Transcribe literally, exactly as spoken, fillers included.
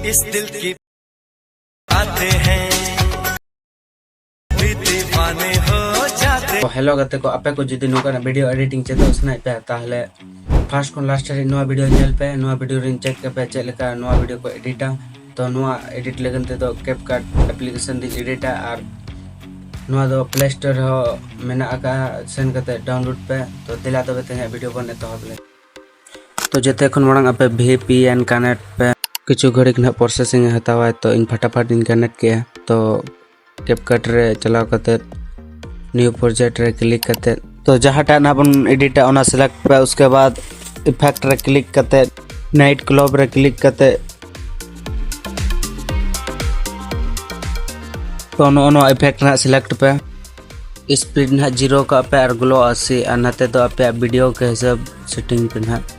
इस दिल की बातें हैं, भी दीवाने हो जाते। ᱛᱚ ᱦᱮᱞᱳ ᱜᱟᱛᱮ ᱠᱚ, ᱟᱯᱮ ᱠᱚ ᱡᱩᱫᱤ ᱱᱚᱝᱠᱟᱱᱟᱜ ᱵᱷᱤᱰᱤᱭᱳ ᱮᱰᱤᱴᱤᱝ ᱪᱮᱫᱚᱜ ᱥᱟᱱᱟᱭᱮᱫ ᱯᱮᱭᱟ, ᱛᱟᱦᱚᱞᱮ ᱯᱷᱟᱥᱴ ᱠᱷᱚᱱ ᱞᱟᱥᱴ ᱫᱷᱟᱹᱨᱤᱡ ᱱᱚᱣᱟ ᱵᱷᱤᱰᱤᱭᱳ ᱧᱮᱞ ᱯᱮ᱾ ᱱᱚᱣᱟ ᱵᱷᱤᱰᱤᱭᱳ ᱨᱮᱧ ᱪᱮᱫ ᱟᱯᱮᱭᱟ ᱪᱮᱫ ᱞᱮᱠᱟ ᱱᱚᱣᱟ ᱵᱷᱤᱰᱤᱭᱳ ᱠᱚ ᱮᱰᱤᱴᱟ᱾ ᱛᱚ ᱱᱚᱣᱟ ᱮᱰᱤᱴ ᱞᱟᱹᱜᱤᱫ ᱛᱮᱫᱚ CapCut ᱮᱯᱞᱤᱠᱮᱥᱚᱱ ᱫᱚᱧ ᱮᱰᱤᱴᱟ, ᱟᱨ ᱱᱚᱣᱟ ᱫᱚ ᱯᱞᱮ ᱥᱴᱳᱨ ᱨᱮᱦᱚᱸ ᱢᱮᱱᱟᱜ ᱟᱠᱟᱫᱼᱟ, ᱥᱮᱱ ᱠᱟᱛᱮ ᱰᱟᱣᱩᱱᱞᱳᱰ ᱯᱮ᱾ ᱛᱚ ᱫᱮᱞᱟ ᱛᱚᱵᱮ ᱛᱮᱦᱮᱧᱟᱜ ᱵᱷᱤᱰᱤᱭᱳ ᱵᱚᱱ ᱮᱛᱚᱦᱚᱵ ᱞᱮᱜᱮ᱾ ᱛᱚ ᱡᱚᱛᱚ ᱠᱷᱚᱱ ᱢᱟᱲᱟᱝ ᱟᱯᱮ ᱵᱷᱤ ᱯᱤ ᱮᱱ ᱠᱟᱱᱮᱠᱴ ᱯᱮ᱾ ᱠᱤᱪᱷᱩ ᱜᱷᱟᱹᱲᱤᱡ ᱱᱟᱦᱟᱜ ᱯᱨᱚᱥᱮᱥᱤᱝ ᱮ ᱦᱟᱛᱟᱣᱟ, ᱛᱚ ᱤᱧ ᱯᱷᱟᱴᱟᱯᱷᱟᱴ ᱤᱧ ᱠᱟᱱᱮᱠᱴ ᱠᱮᱜᱼᱟ᱾ ᱛᱚ CapCut ᱨᱮ ᱪᱟᱞᱟᱣ ᱠᱟᱛᱮ ᱱᱤᱭᱩ ᱯᱨᱚᱡᱮᱠᱴ ᱨᱮ ᱠᱞᱤᱠ ᱠᱟᱛᱮ, ᱛᱚ ᱡᱟᱦᱟᱸᱴᱟᱜ ᱱᱟᱦᱟᱜ ᱵᱚᱱ ᱮᱰᱤᱴᱟ ᱚᱱᱟ ᱥᱤᱞᱮᱠᱴ ᱯᱮ᱾ ᱩᱥᱠᱮ ᱵᱟᱫ ᱤᱯᱷᱮᱠᱴ ᱨᱮ ᱠᱞᱤᱠ ᱠᱟᱛᱮ, ᱱᱟᱭᱤᱴ ᱠᱞᱟᱵᱽ ᱨᱮ ᱠᱞᱤᱠ ᱠᱟᱛᱮ, ᱛᱚ ᱱᱚᱜᱼᱚ ᱱᱚᱣᱟ ᱤᱯᱷᱮᱠᱴ ᱱᱟᱦᱟᱜ ᱥᱤᱞᱮᱠᱴ ᱯᱮ᱾ ᱥᱯᱤᱰ ᱱᱟᱦᱟᱜ ᱡᱤᱨᱳ ᱠᱟᱜ ᱯᱮ ᱟᱨ ᱜᱞᱳ ᱟᱥᱤ, ᱟᱨ ᱱᱟᱛᱮ ᱫᱚ ᱟᱯᱮᱭᱟᱜ ᱵᱷᱤᱰᱤᱭᱳ ᱠᱮ ᱦᱤᱥᱟᱹᱵ ᱥᱮᱴᱤᱝ ᱯᱮ ᱱᱟᱦᱟᱜ᱾